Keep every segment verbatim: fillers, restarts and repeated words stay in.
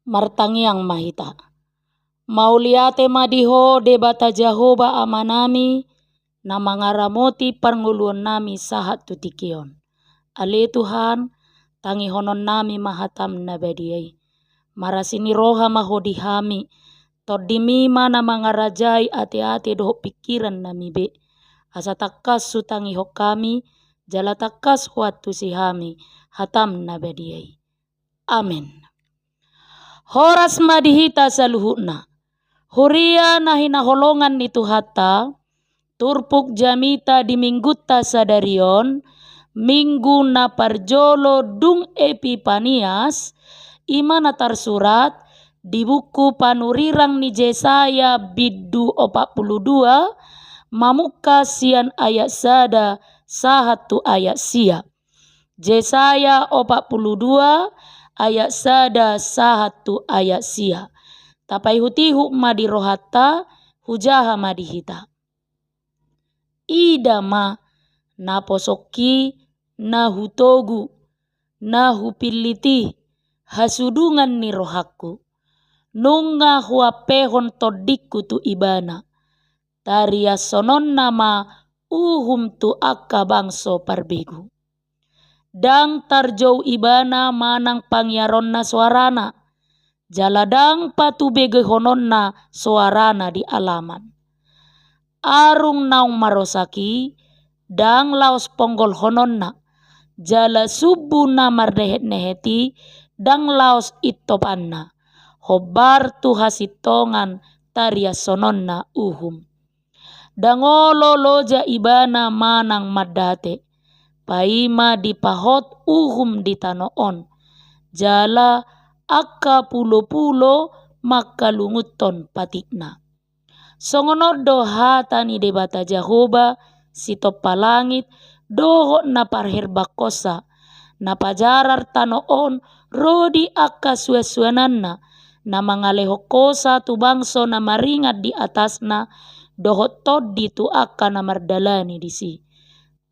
Martangiang ma hita. Mauliate ma di Ho Debata Jahowa Amanami, na mangaramoti parngoluonnami sahat tu tingki on. Ale Tuhan, tangihononnami ma hataM na badia i. Marasi ni roha ma Ho di hami, TondiMi ma na mangarajai ateate dohot pingkirannami be. Asa tangkas hutangihon hami, jala tangkas huantusi hami hataM na badia i. Amen. Horas ma di hita saluhutna. Huria na hinaholongan ni Tuhanta, turpuk jamita di Minggunta sadari on, Minggu na parjolo dung Epipanias, i ma na tarsurat di buku panurirang ni Jesaya bindu opat pulu dua, mamungka sian ayat sada sahat tu ayat sia. Jesaya opat pulu dua ayat sada sahat tu ayat sia. Tapaihutihut ma di rohanta, hujaha ma di hita. Ida ma, naposongki, na hutogu, na hupillit i, hasudungan ni rohangku. Nunga huampehon tondingku tu ibana. Tariashononna ma uhum tu angka bangso parbegu. Ndang tarjou ibana manang pangiaronna soarana, jala ndang patubegehononna soarana di alaman. Arung naung marosak i, ndang laos ponggolhononna, jala sumbu na marnehetnehet i, ndang laos intopanna, hombar tu hasintongan tariashononna uhum. Ndang olo loja ibana manang mandate, paima dipahot uhum di tano on, jala angka pulopulo mangkalungunhon patikna. Songon on do hata ni Debata Jahowa, sitompa langit, dohot na parherbangkonsa, na pajarar tano on ro di angka suansuananna, na mangalehon hosa tu bangso na maringan di atasna, dohot tondi tu angka na mardalani disi.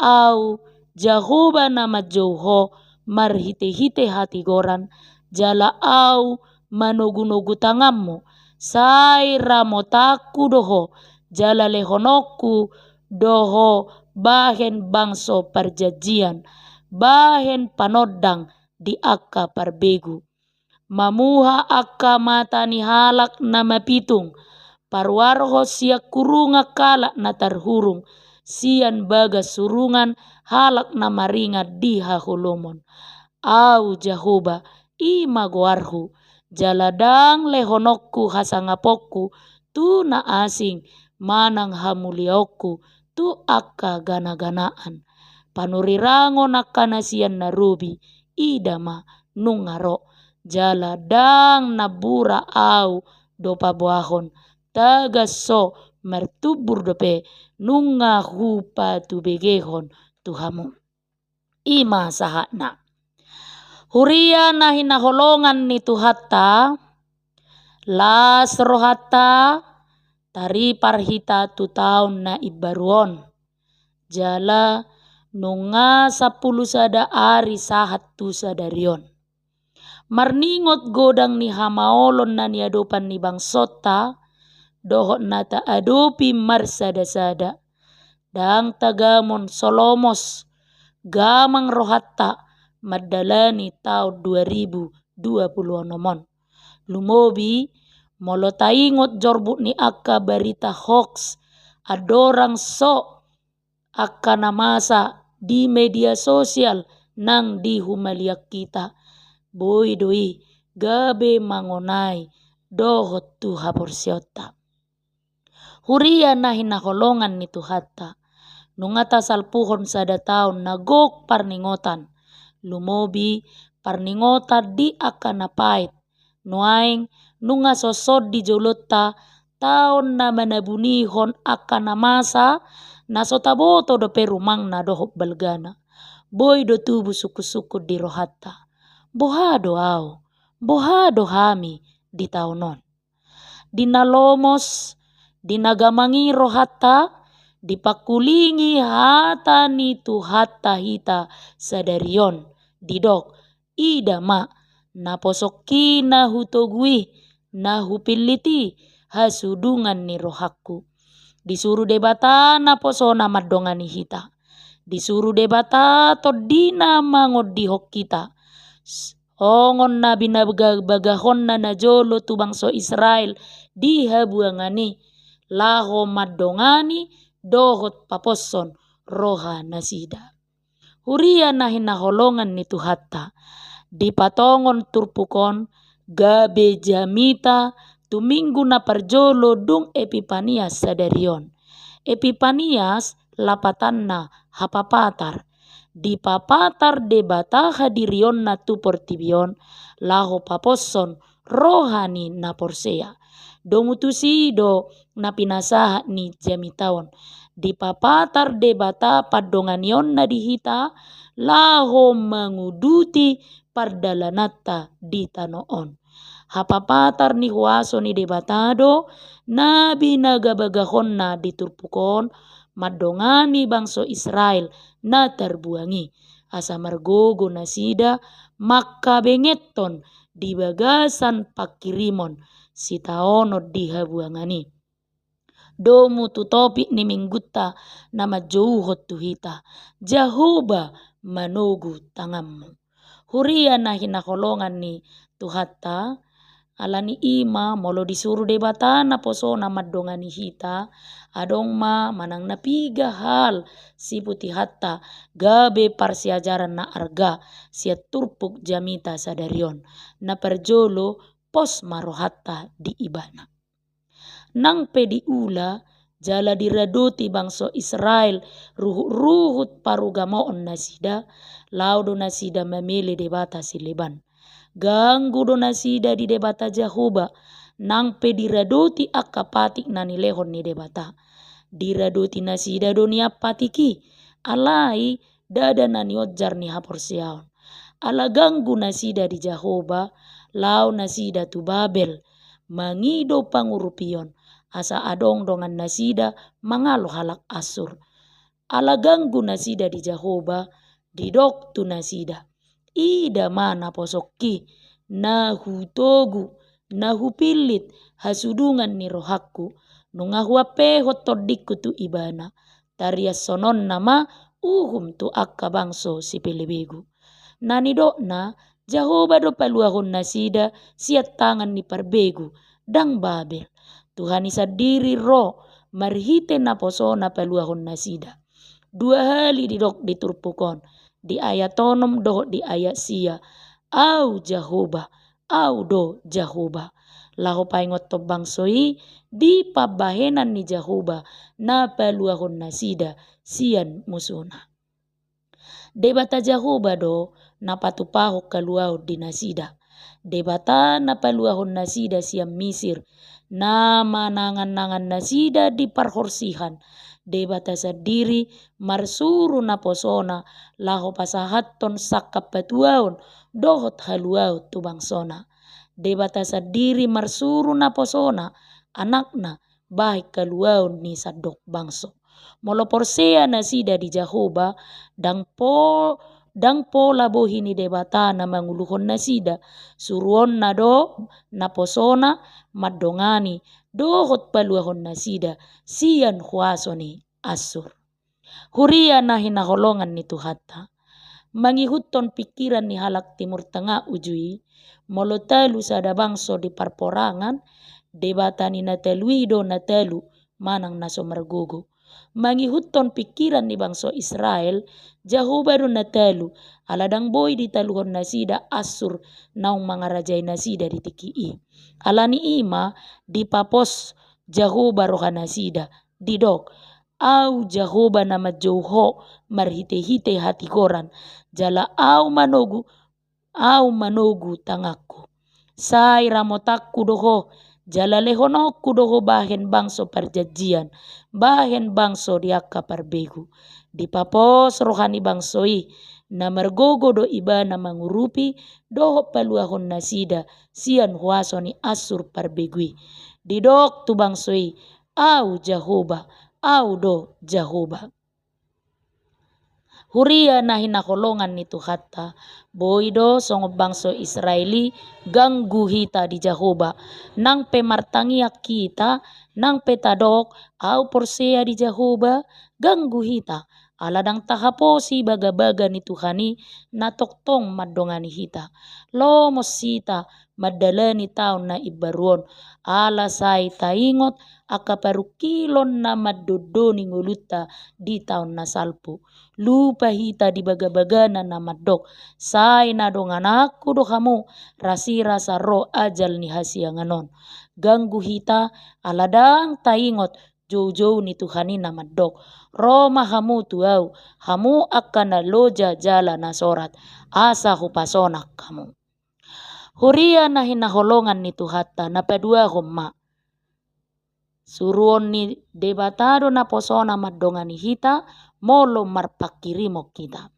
Au, Jahowa na manjou ho marhitehite hatigoran, jala Au manogunogu tanganmu, sai ramotanku do ho, jala lehononku do ho bahen bangso parjanjian, bahen panondang di angka parbegu. Mamuha angka mata ni halak na mapitung, paruarhon sian kurungan halak na tarhurung, sian bagas hurungan halak na maringan di haholomon. Au Jahowa, i ma goarhu, jala ndang lehononku hasangaponku tu na asing, manang hamuliaonku tu angka ganaganaan. Panurirangon angka na sian na robi, ida ma nunga ro, jala ndang nambura Au do paboahon, tagan so martumbur dope nunga hupatubegehon tu hamu. I ma sahatna. Huria na hinaholongan ni Tuhanta, las rohanta taripar hita tu taon na imbaru on. Jala nunga sampulu sada ari sahat tu sadari on. Marningot godang ni hamaolon na niadopan ni bangsonta, dohot na taadopi marsadasada. Ndang tagamon so lomos, gamang rohanta mandalani taon dua ribu dua pulu onom on. Lumobi, molo taingot jorbut ni angka barita hoax, andorang so angka na masa di media sosial nang di humaliang hita, boi do i gabe mangonai dohot tu haporseaonta. Huria na hinaholongan ni Tuhanta, nunga tasalpuhon sada taon na gok parningotan, lumobi parningotan di angka na paet, nuaeng nunga songon di jolonta taon na manabunihon angka na masa, na so taboto dope rumangna dohot balgana. Boi do tubu sungkunsungkun di rohanta. Boha do au, boha do hami di taon on? Di na lomos, di na gamang i rohanta, dipangkulingi hata ni Tuhanta hita sadari on, didok, ida ma, Naposongki na hutogu i, na hupillit i, hasudungan ni rohangku. Disuru Debata naposona mandongani hita. Disuru Debata tondina mangondihon hita. S-, songon na binagabagahonna najolo tu bangso Israel di habuangan i, laho mandongani dohot paposhon rohanasida. Huria na hinaholongan ni Tuhanta, dipatongon turpuk on gabe jamita tu minggu na parjolo dung Epipanias sadari on. Epipanias lapatanna hapapatar. Dipapatar Debata hadirionna tu portibi on, laho paposhon roha ni na porsea. Domu tusi do na pinasahat ni jamita on. Dipapatar Debata pandonganionna di hita, laho manguduti pardalananta di tano on. Hapapatar ni huaso ni Debata do na binagabagahonna di turpuk on, mandongani bangso Israel na tarbuang i, asa margogo nasida mangkabengethon di bagasan pangkirimon sitaonon di habuangan i. Domu tu topik ni minggunta na manjouhon tu hita, Jahowa manogu tanganmu. Huria na hinaholongan ni Tuhanta, ala ni i ma molo disuru Debata naposona mandongani hita, adong ma manang na piga hal siputihonta gabe parsiajaran na arga sian turpuk jamita sadari on. Na parjolo, pos ma rohanta di Ibana. Nang pe diula jala diradoti bangso Israel ruhutruhut parugamoon nasida, laho do nasida mamele debata sileban. Ganggu do nasida di Debata Jahowa, nang pe diradoti angka patik na nilehon ni Debata. Diradoti nasida do nian patik i, alai ndada na nionjar ni haporseaon. Ala ganggu nasida di Jahowa, laho nasida tu Babel, mangido pangurupion, asa adong dongan nasida mangalo halak Assur. Ala ganggu nasida di Jahowa, didok tu nasida: Ida ma naposongki, na hutogu, na hupillit, hasudungan ni rohangku, nunga huampehon tondingku tu Ibana. Tariashononna ma uhum tu angka bangso sipelebegu. Na nidokna, Jahowa do paluahon nasida sian tangan ni parbegu, ndang Babel. Tuhan i sandiri ro marhite naposona paluahon nasida. Dua hali didok di turpuk on, di ayat onom dohot di ayat sia: Au Jahowa, Au do Jahowa. Laho paingothon bangso i di pambahenan ni Jahowa na paluahon nasida sian musuna. Debata Jahowa do na patupahon haluaon di nasida. Debata na paluahon nasida sian Misir, na manangannangan nasida di parhorsihan. Debata sandiri marsuru naposona laho pasahathon sangkap patuaon dohot haluaon tu bangsona. Debata sandiri marsuru naposona, anakna, bahen haluaon ni sandok bangso. Molo porsea nasida di Jahowa, ndang po-, ndang pola bohi ni Debata na manguluhon nasida, suruonna do naposona mandongani dohot paluahon nasida sian huaso ni Assur. Huria na hinaholongan ni Tuhanta. Mangihuthon pingkiran ni halak Timur Tengah uju i, molo talu sada bangso di parporangan, debata ni na talu i do na talu manang na so margogo. Mangihuthon pingkiran ni bangso Israel, Jahowa do na talu, ala ndang boi ditaluhon nasida Assur naung mangarajai nasida di tingki i. Ala ni i ma dipapos Jahowa roha nasida, didok: Au Jahowa na manjou ho marhitehite hatigoran, jala Au manogu, Au manogu tanganku. Sai ramotanku do ho, jala lehononku do ho bahen bangso parjanjian, bahen bangso di angka parbegu. Dipapos roha ni bangso i, na margogo do Ibana mangurupi dohot paluahon nasida sian huaso ni Assur parbegu i. Didok tu bangso i: Au Jahowa, Au do Jahowa. Huria na hinaholongan ni Tuhanta, boi do songon bangso Israel i ganggu hita di Jahowa. Nang pe martangiang hita, nang pe tadok, "Ahu porsea di Jahowa," ganggu hita. Ala ndang tahaposi bagabaga ni Tuhan i na tongtong mandongani hita. Lomos hita mandalani taon na imbaru on, ala sai taingot angka parungkilon na mandondoni ngolunta di taon na salpu. Lupa hita di bagabagana na mandok, "Sai na dongananku do hamu, rasirasa ro ajal ni hasiangan on." Ganggu hita, ala ndang taingot joujou ni Tuhan i na mandok, "Ro ma hamu tu ahu, hamu angka na loja jala na sorat, asa hupasonang hamu." Huria na hinaholongan ni Tuhanta, na paduahon ma. Suruon ni Debata do naposona mandongani hita, molo marpangkirimon hita.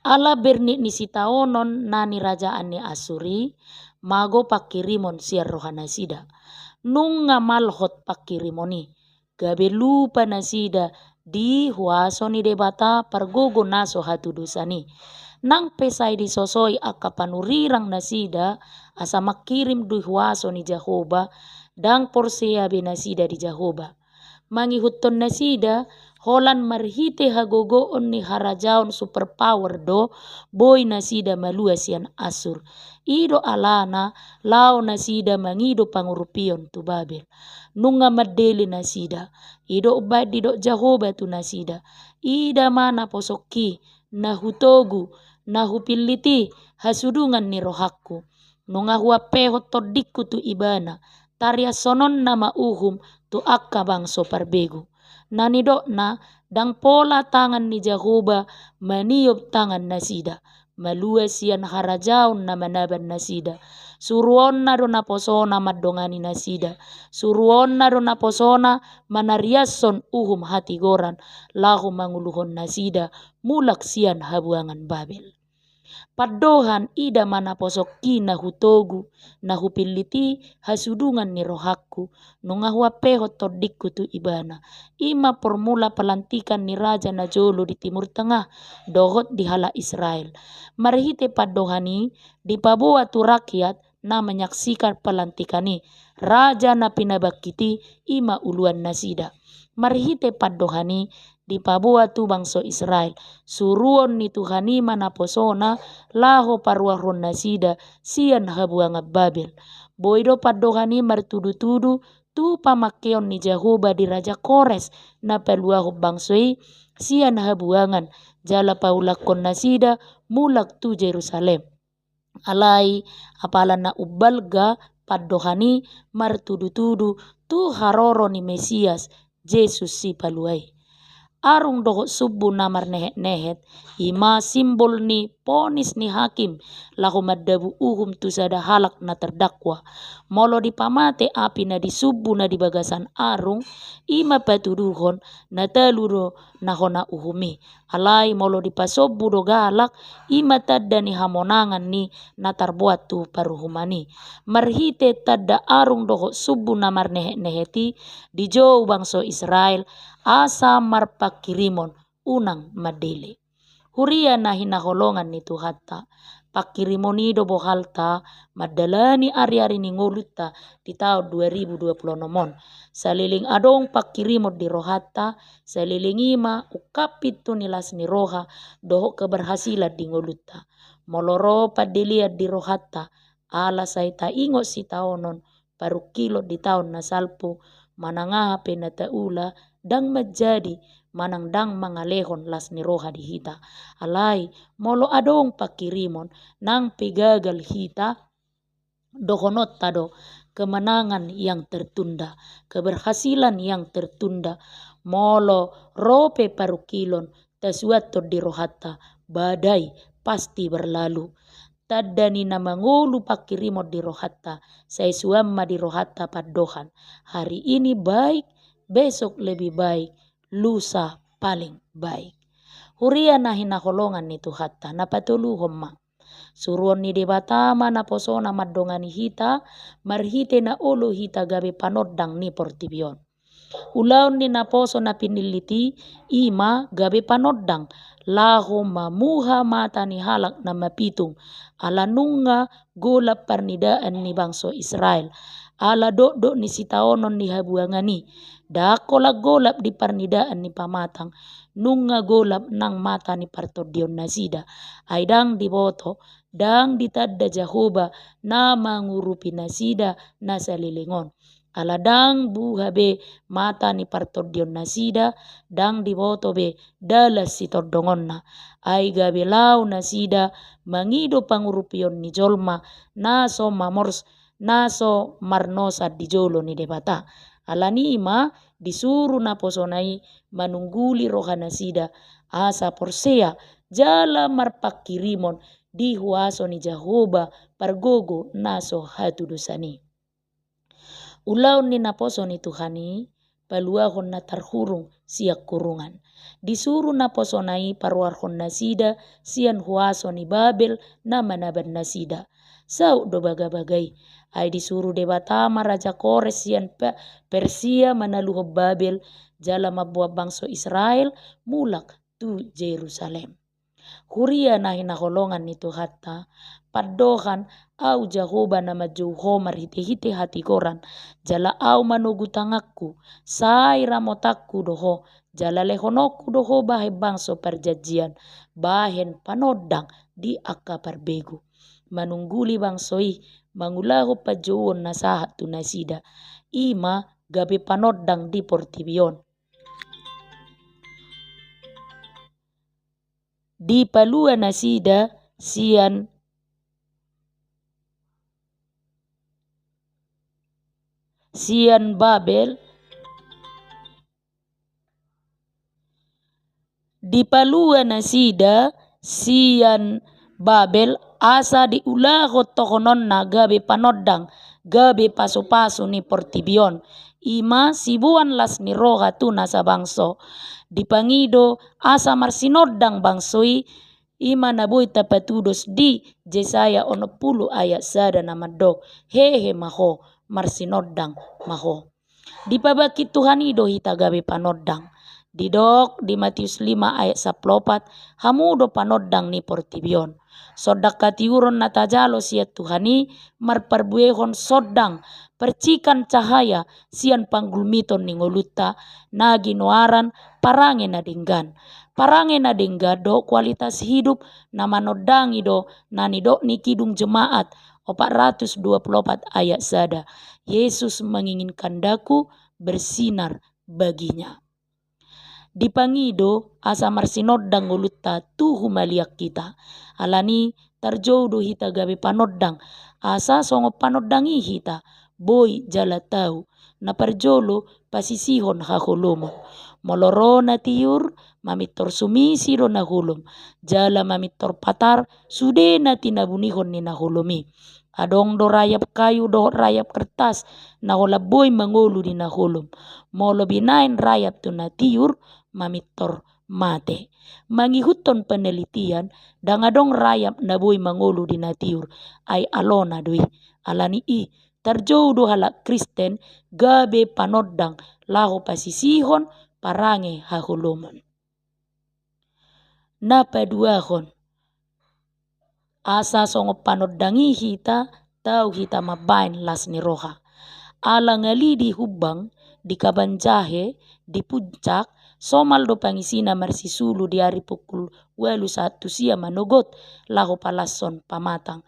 Ala bernit ni sitaonon na nirajaan ni Assur i, mago pangkirimon sian rohanasida. Nunga malhot pangkirimon i, gabe lupa nasida di huaso ni Debata pargogo na so hatudosan i. Nang pe sai disosoi angka panurirang nasida asa mangkirim di huaso ni Jahowa, ndang porsea be nasida di Jahowa. Mangihuthon nasida, holan marhite hagogoon ni harajaon superpower do boi nasida malua sian Assur. I do alana laho nasida mangido pangurupion tu Babel. Nunga mandele nasida. I do umbahen didok Jahowa tu nasida, "Ida ma naposongki, na hutogu, na hupillit i, hasudungan ni rohangku. Nunga huampehon tondingku tu ibana, tariashononna ma uhum tu angka bangso parbegu." Na nidokna, ndang pola tangan ni Jahowa maniop tangan nasida, malua sian harajaon na manaban nasida. Suruonna do naposona mandongani nasida. Suruonna do naposona manariashon uhum hatigoran, laho manguluhon nasida mulak sian habuangan Babel. Pandohan, "Ida ma naposongki, na hutogu, na hupillit i, hasudungan ni rohangku, nunga huampehon tondingku tu ibana." I ma formula pelantikan ni raja na jolo di Timur Tengah dohot di halak Israel. Marhite pandohan i dipaboa tu rakyat na menyaksikan pelantikan i, raja na pinabangkit i, i ma uluan nasida. Marhite pandohan i dipaboa tu bangso Israel, suruon ni Tuhan i ma naposona laho paruarhon nasida sian habuangan Babel. Boi do pandohan i martudutudu tu pamangkeon ni Jahowa di Raja Kores na paluahon bangso i sian habuangan, jala paulakhon nasida mulak tu Jerusalem. Alai apala na umbalga pandohan i martudutudu tu haroro ni Mesias, Jesus Sipalua i. Arung dohot sumbu na marnehetnehet, i ma simbol ni ponis ni hakim laho mandabu uhum tu sada halak na terdakwa. Molo dipamate api na di sumbu na di bagasan arung, i ma patuduhon na talu do na hona uhum i. Alai molo dipasombu do galak, i ma tanda ni hamonangan ni na tarboan tu paruhuman i. Marhite tanda arung dohot sumbu na marnehetnehet i, dijou bangso Israel asa marpangkirimon, unang mandele. Huria na hinaholongan ni Tuhanta, pangkirimon i do bohalta mandalani ariari ni ngolunta di taon dua ribu dua puluh onom on. Saleleng adong pangkirimon di rohanta, saleleng i ma ungkap pintu ni las ni roha dohot keberhasilan di ngolunta. Molo ro pandelean di rohanta, ala sai taingot sitaonon parungkilon di taon na salpu, manang aha pe na taula, ndang manjadi manang ndang mangalehon las ni roha di hita. Alai molo adong pangkirimon, nang pe gagal hita, dohononta do, kemenangan yang tertunda, keberhasilan yang tertunda. Molo ro pe parungkilon, tasuanhon di rohanta, badai pasti berlalu. Tanda ni na mangolu pangkirimon di rohanta, sai suan ma di rohanta pandohan, hari ini baik, besok lebih baik, lusa paling baik. Huria na hinaholongan ni Tuhanta, na patoluhon ma. Suruon ni Debata ma naposona mandongani hita, marhite na olo hita gabe panondang ni portibi on. Ulaon ni naposo na pinillit i, i ma gabe panondang, laho mamuha mata ni halak na mapitung, ala nunga golap parnidaan ni bangso Israel, ala dokdok ni sitaonon ni habuangan i. Ndang holan golap di parnidaan ni pamatang, nunga golap nang mata ni partondionnasida. Ai ndang diboto, ndang ditanda Jahowa na mangurupi nasida na saleleng on. Ala ndang buha be mata ni partondionnasida, ndang diboto be dalan sitondongonna. Ai gabe laho nasida mangido pangurupion ni jolma na so mamors-, na so marnosan di jolo ni Debata. Alani i ma disuru naposona i manungguli rohanasida, asa porsea jala marpanghirimon di huaso ni Jahowa pargogo na so hatudosan i. Ulaon ni naposo ni Tuhan i, paluahon na tarhurung sian hurungan. Disuru naposona i paruarhon nasida sian huaso ni Babel na manaban nasida. Saut do bagabaga i. Ai disuru Debata ma raja Kores sian Pe-, Persia manaluhon Babel, jala mamboan bangso Israel mulak tu Jerusalem. Huria na hinaholongan ni Tuhanta, pandohan, Ahu Jahowa na manjou ho marhitehite hatigoran, jala Ahu manogu tanganku, sai ramotanku do ho, jala lehononku do ho bahen bangso parjanjian, bahen panondang di angka parbegu. Manungguli bangso i, mangulahon panjouon na sahat tu nasida, i ma gabe panondang di portibi on. Dipalua nasida sian, sian Babel, dipalua nasida sian Babel, asa diulahon tohononna gabe panondang, gabe pasupasu ni portibi on. I ma siboan las ni roha tu nasa bangso. Dipangido asa marsinondang bangso i, i ma na boi tapatudos di Jesaya onom pulu ayat sada na mandok, Hehe ma ho, marsinondang ma ho. Dipabangkit Tuhan i do hita gabe panondang. Didok di Matius lima ayat sampulu opat, Hamu do panondang ni portibi on. Sonang hatiuron na tajalo sian Tuhan i marparbuehon sondang, percikan cahaya sian panggulmiton ni ngolunta, na ginoaran parange na denggan. Parange na denggan do kualitas hidup na manondangi do na nidok ni Kidung Jemaat opat ratus dua pulu opat ayat sada. Yesus menginginkan daku bersinar baginya. Dipangido asa marsinondang ngolunta tu humaliang hita. Alani tarjou do hita gabe panondang, asa songon panondang i hita, boi jala tau. Na parjolo, pasisihon haholomon. Molo ro na tiur, mamintor sumisi do na holom, jala mamintor patar sude na tinabunihon ni na holom i. Adong do rayap kayu dohot rayap kertas na holan boi mangolu di na holom. Molo binaen rayap tu na tiur, mamintor mate. Mangihuthon penelitian, ndang adong rayap na boi mangolu di na tiur, ai alona do i. Alani i, tarjou do halak Kristen gabe panondang laho pasisihon parange haholomon. Na paduahon, asa songon panondang i hita, tau hita mambaen las ni roha. Ala ngali di Humbang, di Kabanjahe, di Puncak, somal do pangisina marsisulu di ari pukul ualu sahat tu sia manogot laho palashon pamatang.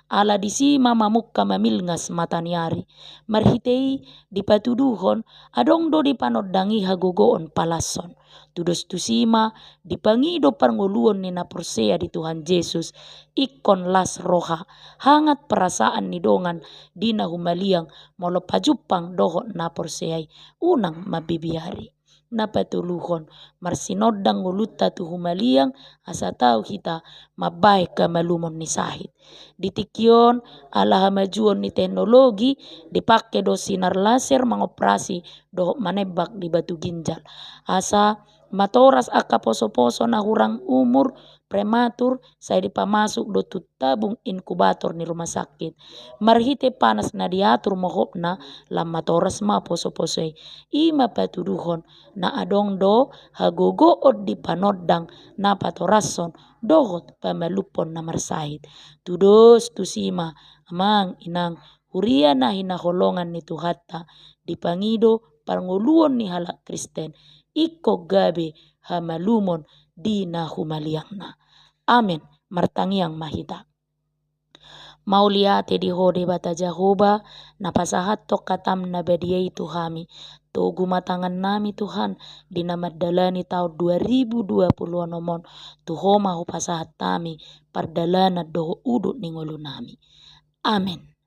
Ala disi ma mamungka mamilngas mata ni ari. Marhite i dipatuduhon adong do di panondang i hagogoon palashon. Tudos tusi ma dipangido parngoluon ni na porsea di Tuhan Jesus, ingkon las roha, hangat perasaan ni dongan di na humaliang molo pajumpang dohot na porsea i, unang mambibiari. Na patoluhon, marsinondang ngolunta tu humaliang asa tau hita mambaen hamalumon ni sahit. Di tingki on, ala hamajuon ni teknologi, dipangke do sinar laser mangoperasi dohot manembak di batu ginjal. Asa matoras angka poso-poso na hurang umur prematur, sai dipamasuk do tu tabung inkubator ni rumah sakit. Marhite panas na diatur mohopna, lam matoras ma poso-poso i. I ma patuduhon na adong do hagogoon di panondang na patorashon dohot pamalumhon na marsahit. Tudos tusi ma, amang inang, huria na hinaholongan ni Tuhanta, dipangido parngoluon ni halak Kristen, ingkon gabe hamalumon di na humaliangna. Amen. Martangiang ma hita. Mauliate di Ho Debata Jahowa, na pasahathon hataM na badia i tu hami. Togu ma tangannami Tuhan, di na mandalani taon dua ribu dua puluh onom on, tu Ho ma hupasahat hami pardalanan dohot udut ni ngolunami. Amen.